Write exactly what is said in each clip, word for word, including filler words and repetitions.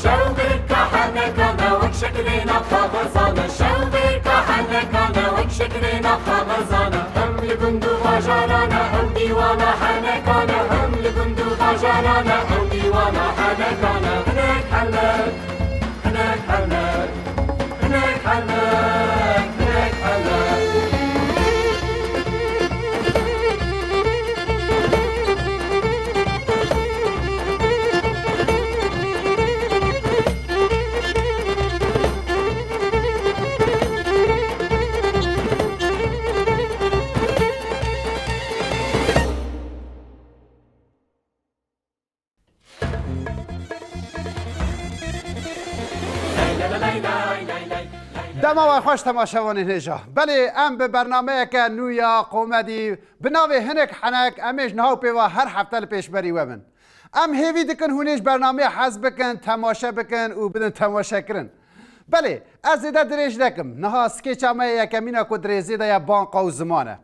Şewqê kahenekane wek şekilê nav kaxezane, şewqê kahenekane wek şekilê nav kaxezane. Hem li gund û bajarane, ew dîwana henekane, hem li gund û bajarane, ew dîwana henekane. Hinek henek, hinek henek, hinek henek, hinek henek. Dema we xweş temaşevanên hêja. Belê em bi bernameyeke nû ya komedî bi navê Hinek Henek em ê ji niha û pêva her hefte li pêşberî we bin. Em hêvî dikin hûn ê ji bernameyê hez bikin, temaşe bikin û bidin temaşekirin. Belê, ez zêde dirêj nekim. Niha skêça me yê yekemîn e ku di rêzê de ye, banka û ziman e.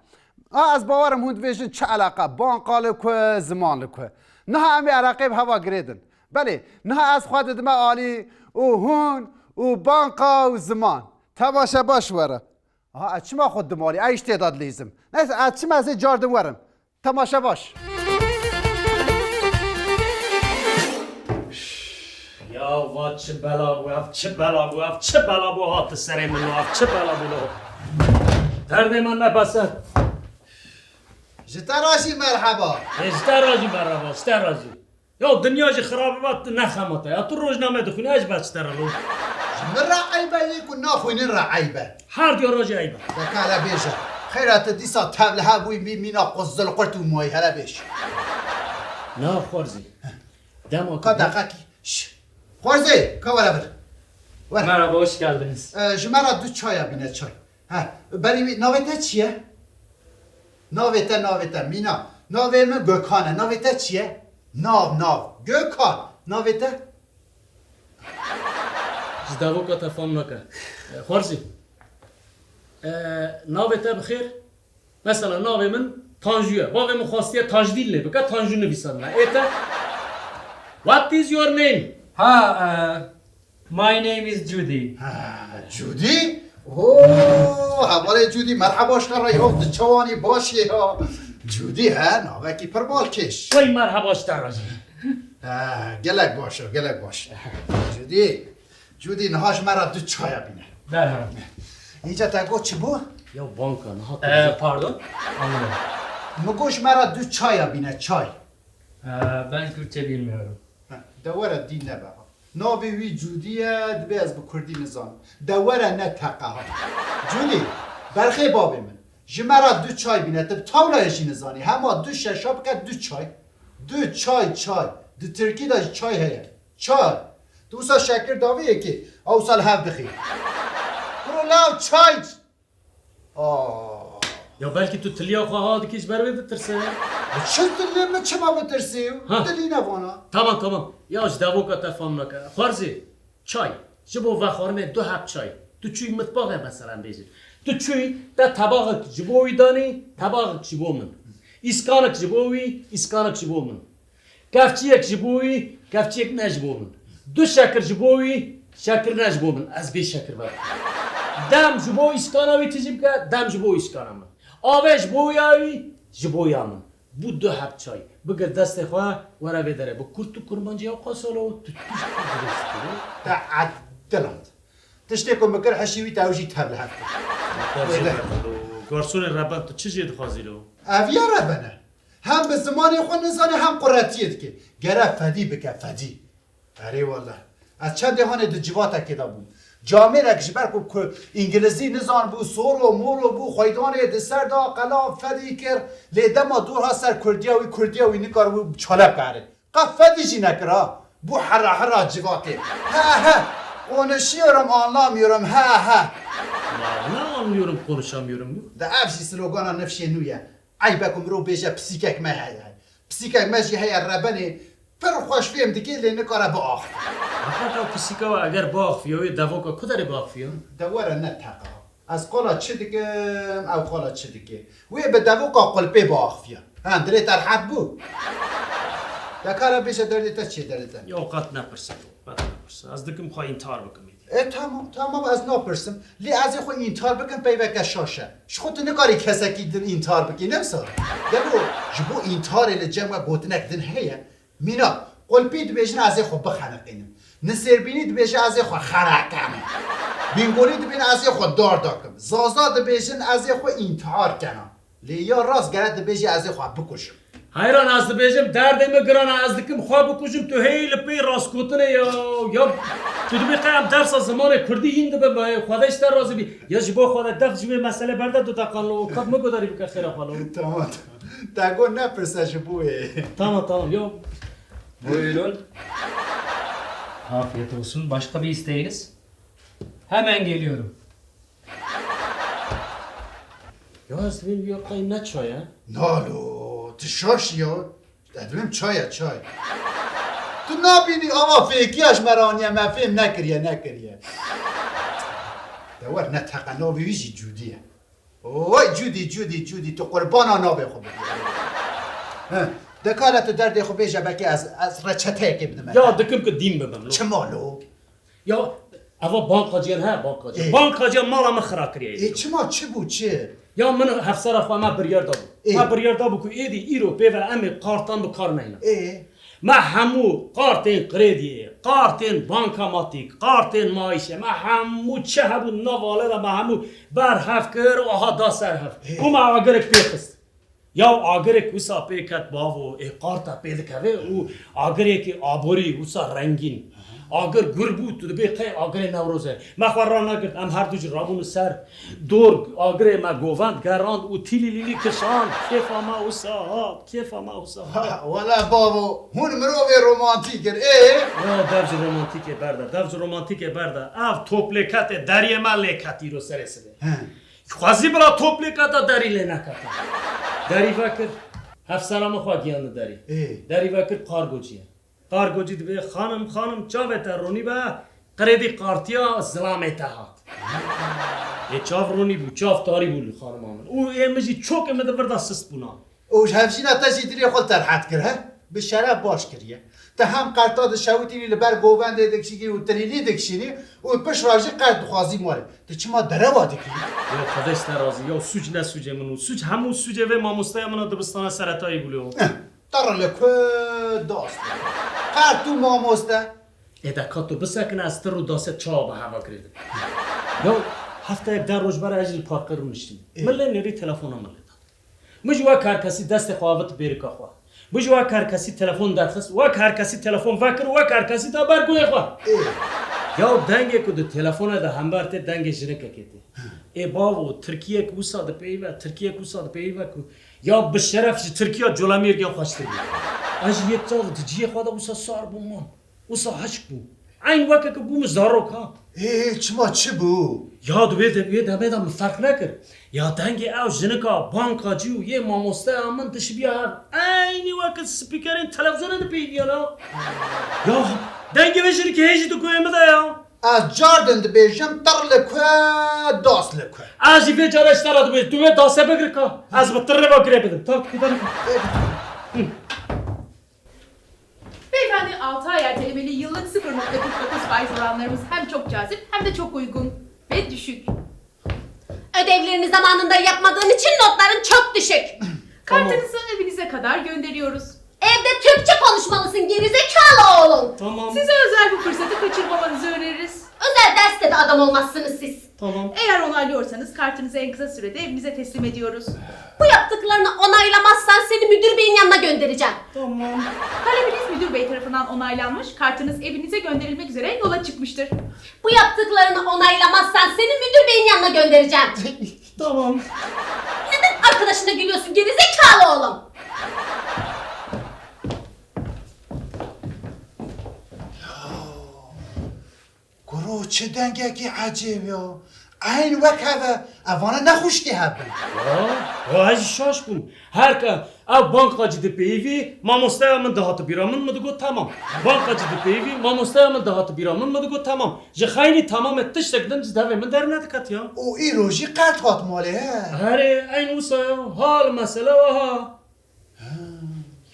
A, ez bawerim hûn dibêjin çi eleqe, banka li ku, ziman li ku. Niha em ê eleqeyê bi heva girêdin. Belê, niha ez xwe didime alî û hûn û banka û ziman. Temaşe baş were. Aha, ez çima xwe didim alî? Ez ji tê de dilîzim. Neyse, ez çima ez ê car din werim. Temaşe baş. Ya va çi bela bû, ev çi bela bû, ev çi bela bû, hat serê min, ev çi bela bû lo. Derdê min nepese. Ji te re jî merheba. Ê, ji te re jî merheba, ji te re jî. Ya dinya jî xirab biba, tu nexemate. Ya tu rojname dixwîne, ez ji ber çi te re lo? Ji min re eyb e yê ku naxwînin re eyb e? Her diya re jî eyb e. De ka hele bêje. Xeyra tu dîsa tevlihev bûyî, mî-, mîna quzilqurt û mayî, hele bêj. Na Xwarzî. Dema Ka ku deqekî. Şş. Xwarzî, ka were vir. Were. Merhaba, hoş geldiniz. E, ji me re du çaya bîne, çay. He, berî wî, navê te çi ye? Navê te, navê te, mîna. Navê min Gökhan e. Navê te çi ye? Nav, nav. Gökhan. Navê te? Ji davoka te fam nake. E, Xwarzî. E, navê te bi xêr? Mesela navê min Tanju ye. Bavê min xwastiye Tajdîn lê bike, Tanju nivîsandine. Ê te? What is your name? Ha, e, My name is Judy. Ha, Judy? Oo, hevalê Judy, merheba ji te re ya, tu çawanî, baş î ya? Judy, he, navekî pir balkêş. Wey merheba ji te re jî. Ha, gelek baş e, gelek baş. Judy, Judy, niha ji me re du çaya bîne. Derhal. Îca te got çi bû? Ya banka, niha Ee, pardon? Anlamadım. Min got ji me re du çaya bîne, çay. Ee, ben Kürtçe bilmiyorum. Ha, de were dî nebe. Navê wî Cûdî ye, dibê ez bi kurdî nizanim. De were ne teqe ha. Cûdî, berxê bavê min. Ji me re du çay bîne, tu bi tawlayê jî nizanî. Hema du şeşa bike du çay. Du çay, çay. Di tirkî de jî çay heye. Çay. Tu wisa şekir davî yekê, ew wisa li hev dixî. Kuro law çay. Aa. Ya belkî tu tiliya xwe ha dikî ji ber wê ditirse. Çi tilê min çima bitirsî? Ha. Tilî ne vana. Tamam, tamam. Ya ji devoka te fam nake. Xwarzê, çay. Ji bo vexwarinê du heb çay. Tu çûyî mitbaxê mesela bêjin. Tu çûyî te tebaxek ji bo wî danî, tebaxek ji bo min. Îskanek ji bo wî, îskanek ji bo min. Kevçiyek ji bo wî, kevçiyek ne ji bo min. Du şekir ji bo wî, şekir ne ji bo min. Ez bê şekir be. Dem ji bo îskana wî tijî bike, dem ji bo îskana min. Avê ji bo ya wî, ji bo ya min. Bû du heb çay. Bigir destê xwe, were vê derê. Bi kurt û kurmancî ew qasalo, tu tişt Te ediland. Tiştê ku min kir hişî wî te ew jî tev li hev kir. Garsonê reben tu çi jê dixwazî lo? Ev ya reben e. Hem bi zimanê xwe nizane, hem quretiyê dike. Gere fedî bike, fedî. Erê wele. Ez çendê hanê di civatekê de bûm. Camêrek ji ber ku, ku îngilizî nizanbû, solo molo bû, xweydanê di ser de qela fedî kir. Lê dema dor hat ser kurdiya wî, kurdiya wî nikaribû çalep kare. Qet fedî jî nekir ha. Bû hera hera civakê. He he. Konuşuyorum, anlamıyorum. He he. Ya ne anlıyorum, konuşamıyorum yok. De ev jî slogana nifşê nû ye. Eyb e ku mirov bêje pisîkek me heye. Pisîkek me jî heye rebenê pir xweş fêm dike lê nikare biaxive. Axir ew pisîka we eger biaxiviya wê devoka ku derê biaxiviya? De were ne teqa. Ez qala çi dikim, ew qala çi dike. Wê bi devoka qulpê biaxifiya. Ha, dilê te rehet bû. De kara bêje derdê te çi ye, derdê te? Ya qet nepirse, qet nepirse. Ez dikim xwe întihar bikim êdî. E, tamam, tamam, ez napirsim. Lê ez ê xwe întihar bikim peyveke şaş e. Ji xwe tu nikarî kesekî din întihar bikî, ne wisa? Gelo ji bo întiharê li cem we gotinek din heye? Mînak, qulpî dibêjin ez ê xwe bixeniqînim. Nisêrbînî dibêje ez ê xwe xerekenim. Bîngolî dibêne ez ê xwe dar dakim. Zaza dibêjin ez ê xwe întihar kena. Lê ya rast gere dibêje ez ê xwe bikujim. Heyran ez dibêjim derdê min giran e, ez dikim xwe bikujim, tu hê li pê rastgotinê ya, ya tu dibê qey em dersa zimanê kurdî hîn dibin, Xwedê ji te razî bî. Ya ji bo Xwedê def ji vê meselê berde du deqan lo, kat min gudarî bike xêra xwe lo. Tamam, tamam. Te got nepirse ji bo wê. Tamam, tamam, yo. Buyurun. Afiyet olsun. Başka bir isteğiniz? Hemen geliyorum. Ya ez dibêm ya qey ne çay e? Nalo, tu şaş ya. Ez dibêm çay e, çay. Tu nabînî ava fêkiya ji me re aniye, me fêm nekiriye, nekiriye. De wer ne teqe navê wî jî Cûdî ye. Oy, Cûdî, Cûdî, Cûdî, tu qurbana navê xwe bibî. He, de kare tu derdê xwe bêje, belkî ez, ez reçeteyekê bidim. Ya dikim ku dîn bibim, lo. Çima lo? Ya, eva bankacîyan he, bankacîyan. Ê. Bankacîyan mala min xira kiriye. Ê, çima, çi bû, çi? Ya min hevsera xwe me biryar dabû. Ê. Me biryar dabû ku êdî îro pê ve em ê kartan bi kar neynin. Ê. Me hemû kartên krediyê, kartên bankamatîk, kartên mayîşê, me hemû çi hebû nav alê de me hemû ber hev kir û aha da ser hev. Ê. Û me agirek pê xist. Ya agirek wisa pê ket bavo, ê qarta pê dikeve û agirekî aborî wisa rengîn. Agir gur bû, tu dibê qey agirê Newroz e. Me xwe ranegirt, em her du jî rabûn ser dor, agirê me govend, gerand û tîlîlîlî kişand. Kêfa me wisa hat, kêfa me wisa hat. Wele bavo, hûn mirovê romantîk in, ê? Ya dev ji romantîkê berde, dev ji romantîkê berde. Ev toplêketê deriyê me lê ket îro serê sibê. He. Xwezî bila toplêketa derî lê nekete. Derî vekir. Hevsera min xwe giyandî derî. Ê. Derî vekir, kargocî ye. Kargocî dibê, xanim, xanim, çavê te ronî be, qirêdî qartiya zilamê te hat. Ê çav ronî bû, çav tarî bû li xanima min. Û ê min jî çokê min di vir de sist bûna. Û ji hevjîna te jî dilê xwe li te rehet kir, he? Bi şeref baş kiriye. Te hem qerta dişewitînî li ber govendê dikişînî û tilîlî dikişînî û pişt re jî qert dixwazî malê. Tu çima derewa dikî? Ya Xwedê ji te razî, ya sûc ne sûcê min û sûc hemû sûcê vê mamosteya min a dibistana seretayî bû lê. Eh, tir li ku das. Qert û mamoste. Ê de ka tu bisekine ez tir û dasê çawa bi heva girê dikim. Ya hefteyek deh roj ber ez jî li parkê rûniştîm. Ê. Min lê nêrî telefona min lê da. Min ji wek her kesî destê xwe avit bêrika xwe. Min ji wek her kesî telefon derxist, wek her kesî telefon vekir û wek her kesî da ber guhê xwe. Ê. Ya dengê ku di telefonê de hember tê dengê jinikekê tê. Ê bavo, tirkiyek wisa dipeyve, tirkiyek wisa dipeyve ku ya bi şeref ji Tirkiya Colemêrgê xweştir bû. Ez ji yek çav di cihê xwe de wisa sar bûm man. Wisa hişk bû. Eyn weke ku bûm zarok ha. Ê, çima çi bû? Ya di wê de, wê demê de min ferq nekir. Ya dengê ew jinika bankacî û yê mamosteya min dişibiya hev. Eynî weke spîkerên televîzyonê dipeydiya la. Ya dengê vê jinikê hê jî di guhê min de ya. Ez car din dibêjim, tir li ku, das li ku. Ez jî vê cara ji te re dibêjim, tu wê dasê bigir ka. Ez bi tirê ve girê bidim. Ta tu kudanî. Beyefendi, altı ay ertelemeli yıllık sıfır nokta kırk dokuz faiz oranlarımız hem çok cazip hem de çok uygun ve düşük. Ödevlerini zamanında yapmadığın için notların çok düşük. Tamam. Kartınızı evinize kadar gönderiyoruz. Evde Türkçe konuşmalısın gerizekalı oğlum. Tamam. Size özel bu fırsatı kaçırmamanızı öneririz. Özel derste de adam olmazsınız siz. Tamam. Eğer onaylıyorsanız kartınızı en kısa sürede evinize teslim ediyoruz. Bu yaptıklarını onaylamazsan seni müdür beyin yanına göndereceğim. Tamam. Talebiniz müdür bey tarafından onaylanmış, kartınız evinize gönderilmek üzere yola çıkmıştır. Bu yaptıklarını onaylamazsan seni müdür beyin yanına göndereceğim. Tamam. Neden arkadaşına gülüyorsun gerizekalı oğlum? Kuro, çi dengekî ecêb ya. Eyn wek hev e, evana ne xwişkê hev bin. Ya, ya ez jî şaş bûm. Her ke ev banka jî dipeyivî, mamosteya min dihate bîra min, min digot, "Temam." Banka jî dipeyivî, mamosteya min dihate bîra min, min digot, "Temam." Ji xeynî temamê tiştek din ji devê min dernediketiya. Û îro jî qert hat malê, he? Herê, eyn wisa ya. Hal mesele wiha. Ha.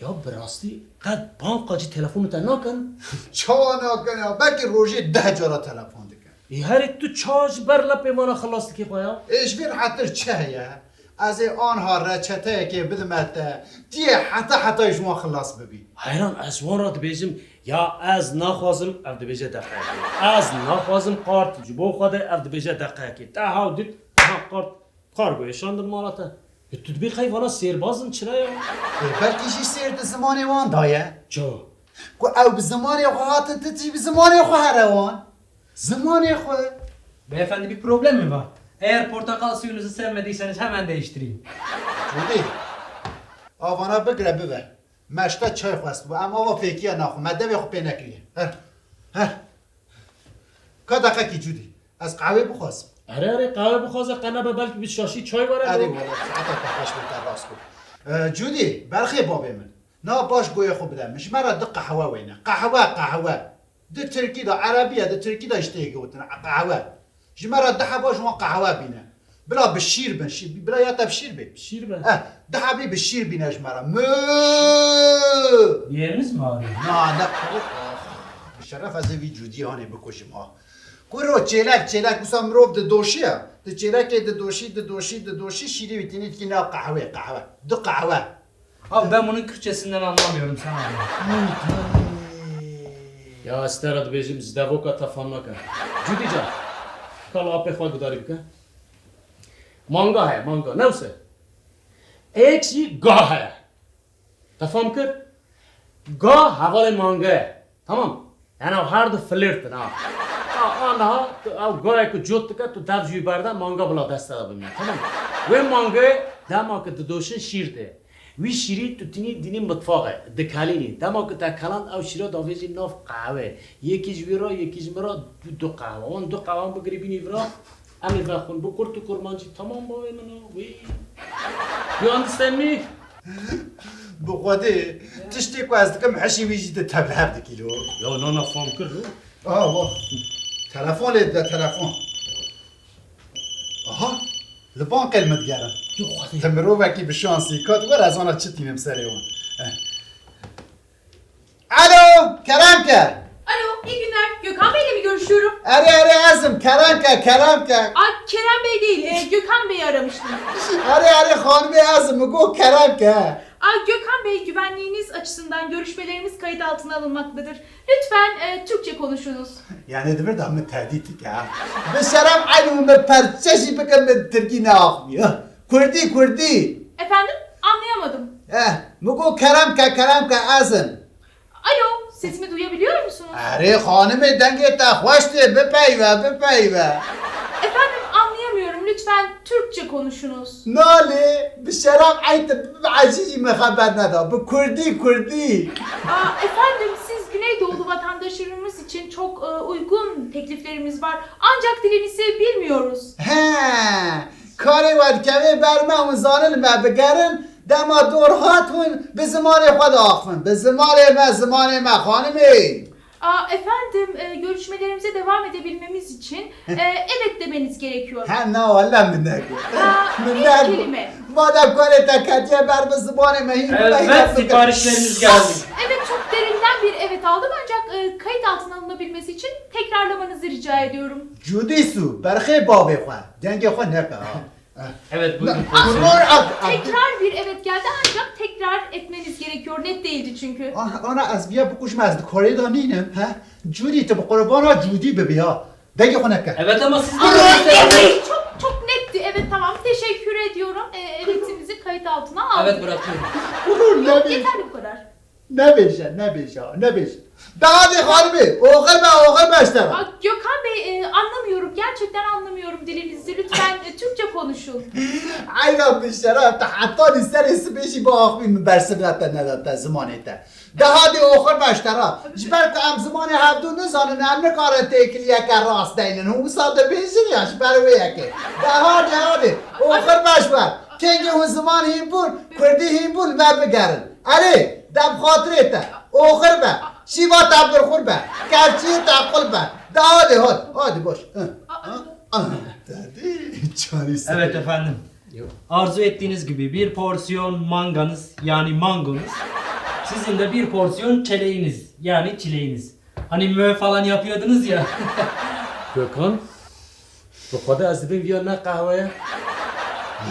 Ya bi rastî qet banka jî telefona te nakin? Çawa nakin ya? Belkî rojê deh cara telefon dikin. Ê herê tu çawa ji ber lepê vana xilas dikî xwe ya? Ê ji vê rehetir çi heye? Ez ê anha reçeteyekê bidime te, tu yê heta hetayê ji wan xilas bibî. Heyran, ez wan re dibêjim, ya ez naxwazim, ev dibêje deqeyekê. Ez naxwazim kart ji bo xwe de, ev dibêje deqeyekê. Te hew dît, ha kart. Kargoyê şandin mala te. E, tu dibî qey vana sêrbaz in çira ya? E, belkî jî sêr di zimanê wan da ye. Çawa? Ku ew bi zimanê xwe hatin, tu jî bi zimanê xwe here wan. Zimanê xwe. Beyefendi, bir problem mi var? Eğer portakal suyunuzu sevmediyseniz hemen değiştireyim. Cûdî, avana bigire bibe. Me ji te çay xwestibû, em ava fêkiya naxwe, me devê xwe pê nekiriye. Her, her. Ka deqekî Cûdî, ez qehwê bixwazim. Erê, erê, qehwe bixwaze, qe nebe belkî bi şaşî çay were. Erê were, saeta te xweş be, te rast got. E, Cûdî, berxê bavê min. Na baş goyê xwe bide min. Ji me re di qehwe wêne. Qehwe, qehwe. Di tirkî de, erebî ye, di tirkî de ji tê gotin. Qehwe. Ji me re di heba ji wan qehwe bîne. Bila bi şîr bin, şî-, bila ya te bi şîr bê. Şîr be. Eh, di hebî bi şîr bîne ji me re. Mü! Bir yeriniz mi ağrıyor? Na, ne, ah, bi şeref ez ê vî Cûdî hanê bikujim ha. Kuro çêlek, çêlek wisa mirov didoşiye. Di çêlekê didoşî, didoşî, didoşî, şîrî wî tînî dikî nav qehwê, qehwe. Du qehwe. Abi ben bunun Kürtçesinden anlamıyorum, sen anla. Ya ez te re dibêjim, ji devoka te fam nake. Cûdî can, kal apê xwe gudarî bike. Manga heye, manga. Ne wise? Êk jî ga heye. Te fam kir? Ga hevalê manga ye. Tamam. Yani ew her du flirt in ha. Ha, aniha tu ew gayê ku cot dike, tu dev ji wî berde, manga bila dest te de bimîne. Tamam. Wê mangê dema ku didoşin şîr dê. Wî şîrî tu tînî dînî mitfaxê, dikelînî. Dema ku te keland ew şîra davêjî nav qehwê. Yekî ji wî re, yekî ji min re, du, du qehwe. Wan du qehwan bigirî bînî vira, em ê vexwin. Bi kurt û kurmancî, tamam bavê min o, wî. You understand me? Bi Xwedê, tiştê ku ez dikim, hişê wî jî di tevlihev dikî lo. Ya nana fam kir lo. Aha, wa. Telefon lê dide, telefon. Aha, li bankê li min digerin. Tu Xwedê. Ti mirovekî bi şansî kat, were ez ana çi tînim serê wan. Eh. Alo, kerem ke. Alo, iyi günler. Gökhan Bey'le mi görüşüyorum? Erê, erê, ez im, kerem ke, kerem ke. Aa, Kerem Bey değil, e, Gökhan Bey'i aramıştım. Erê, erê, xanimê ez im, min got kerem ke. Aa, Gökhan Bey, güvenliğiniz açısından görüşmelerimiz kayıt altına alınmaktadır. Lütfen, e, Türkçe konuşunuz. Yani di vir de min tehdît dike ha. Bi şeref eynî min perçe jî bikin, min tirkî neaxivî. Kurdî, kurdî. Efendim? Anlayamadım. Eh, min got kerem ke, kerem ke ez im. Alo, sesimi duyabiliyor musunuz? Erê xanimê, dengê te xweş tê, bipeyve, bipeyve. Efendim, anlayamıyorum. Lütfen Türkçe konuşunuz. Nalê, bi şeref eynî tu bibe ecî jî min xeber neda. Bi kurdî, kurdî. Aa, efendim, siz Güneydoğulu vatandaşlarımız için çok, e, uygun tekliflerimiz var. Ancak dilinizi bilmiyoruz. He, karê we dikeve ber me, hûn zanin li me bigerin, dema dor hat hûn bi zimanê xwe diaxivin. Bi zimanê me, zimanê me, xanimê. Aa, efendim, e, görüşmelerimize devam edebilmemiz için, e, evet demeniz gerekiyor. He, na, wele min negot. Aa, Min bir negot. Kelime. Madem karê te ketiye ber, bi zimanê me hîn Evet, bibe, siparişleriniz geldi. Evet, çok derinden bir evet aldım ancak, e, kayıt altına alınabilmesi için tekrarlamanızı rica ediyorum. Cûdî sû, berxê bavê xwe, dengê xwe neke ha. Evet, buyurun. Kuror at, at. Tekrar bir evet geldi ancak tekrar etmeniz gerekiyor. Net değildi çünkü. Ah, ana ez viya bikujim, ez di karê de nînim, he? Cûdî, tu bi qurbana Cûdî bibî ha. Dengê xwe neke. Evet ama siz de Çok, çok netti. Evet, tamam. Teşekkür ediyorum. E, evetimizi kayıt altına aldık. Evet, bırakıyorum. Kuror Yok, ne yeterli bu kadar. Nebêje, nebêje, nebêje. De hadi xanimê, oxir be, oxir be ji te re. Aa, Gökhan Bey, e, anlamıyorum. Gerçekten anlamıyorum dilinizi. Lütfen e, Türkçe konuşun. Eyda bi şeref, te heta li serê sibê jî biaxivî, min bersiva te neda te zimanê te. De hadi oxir be ji te re. Ji ber ku em zimanê hevdû nizanin, em nikarin têkiliyeke rast deynin. Hûn wisa dibêjin ya ji ber wê yekê. De hadi, hadi. Oxir be ji we. Kengê hûn ziman hîn bûn, kurdî hîn bûn, vebigerin. Erê, de bi xatirê te. Oxir be. Şîva te birxur be. Kevçiyê te qul be. De hadi, hadi. Hadi boş. Hı. Hı. Hı. Dedi, çarî sibê. Evet efendim. Arzu ettiğiniz gibi bir porsiyon manganız, yani mangonuz. Sizin de bir porsiyon çeleğiniz, yani çileğiniz. Hani mö falan yapıyordunuz ya. Gökhan, bi xwe de ez dibêm viya ne qehwe ye.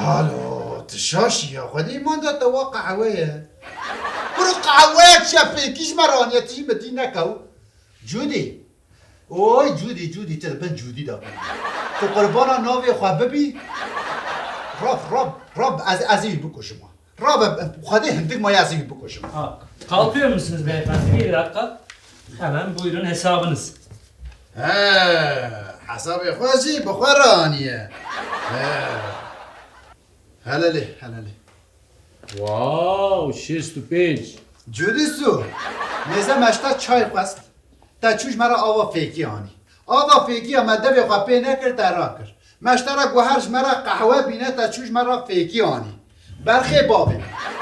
Alo, tu şaş ya, xwedî manda te wa qehwe ye. Kuro qehweyek şefêkî ji me re aniye, tu jî min dî nekew. Cûdî. Oy Cûdî, Cûdî, tu li bin Cûdî de bû. Tu qurbana navê xwe bibî. Rab, Rab, Rab, ez, ez ê wî bikujim. Rab, Xwedê hindik maye ez ê wî bikujim. Ha, kalkıyor musunuz beyefendi? Bir dakika. Hemen buyurun hesabınız. He, hesabê xwe jî bi xwe re aniye. He. Hele lê, hele lê. Wow, şêst û pênc. Cûdî, mêze me ji te çay xwest. Te çû ji me re ava fêkî anî. Ava fêkî ya me devê xwe pê nekir, te rakir. Me ji te re guher ji me re qehwe bîne, te çû ji me re fêkî anî. Berxê bavê.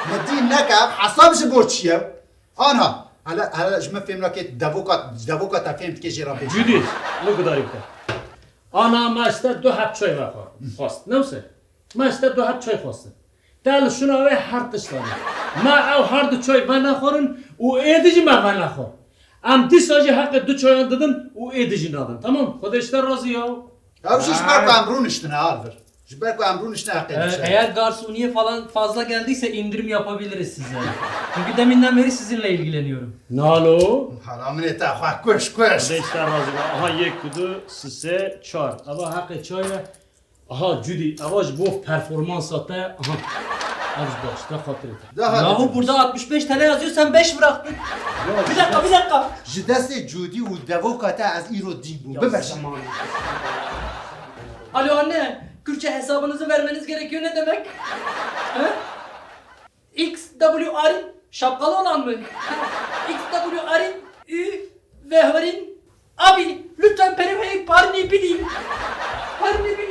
Min dî neke ev hesab ji bo çi ye? Anha. Hele, hele ji min fêm nake, devoka, devoka te fêm dike jê re bêje. Cûdî, wê gudarî bike. Ana me ji te du heb çay vexwe. Xwest. Ne wise? Me ji te du heb çay xwestin. Te li şûna wê her tişt anî. Me ew her du çay venexwarin û êdî jî me venexwar. Em dîsa jî heqê du çayan didin û êdî jî nadin. Tamam? Xwedê ji te razî ya. Ew jî ji ber ku em rûniştine, Alvir. Ji ber ku em rûniştine heqê Ee, dişe. Eğer garsoniye falan fazla geldiyse indirim yapabiliriz size. Çünkü deminden beri sizinle ilgileniyorum. Nalo. Hala min ê te xwe kuş kuş. Xwedê ji te razî be. Aha yek, du, sê, çar. Eva heqê çay e. Aha Cudi, eva ji bo performansa te. Aha. Ev ji baş te xatirê te. Daha Yahu burada altmış beş T L yazıyor, sen beş bıraktın. Bir dakika, bir dakika. Ji destê Cudi û devoka te ez îro dî bûm. Bibe. Alo anne, Kürtçe hesabınızı vermeniz gerekiyor ne demek? He? X W R şapkalı olan mı? X W R ü vehorin. Abi, lütfen periveyik parni bilin. Parni bilin.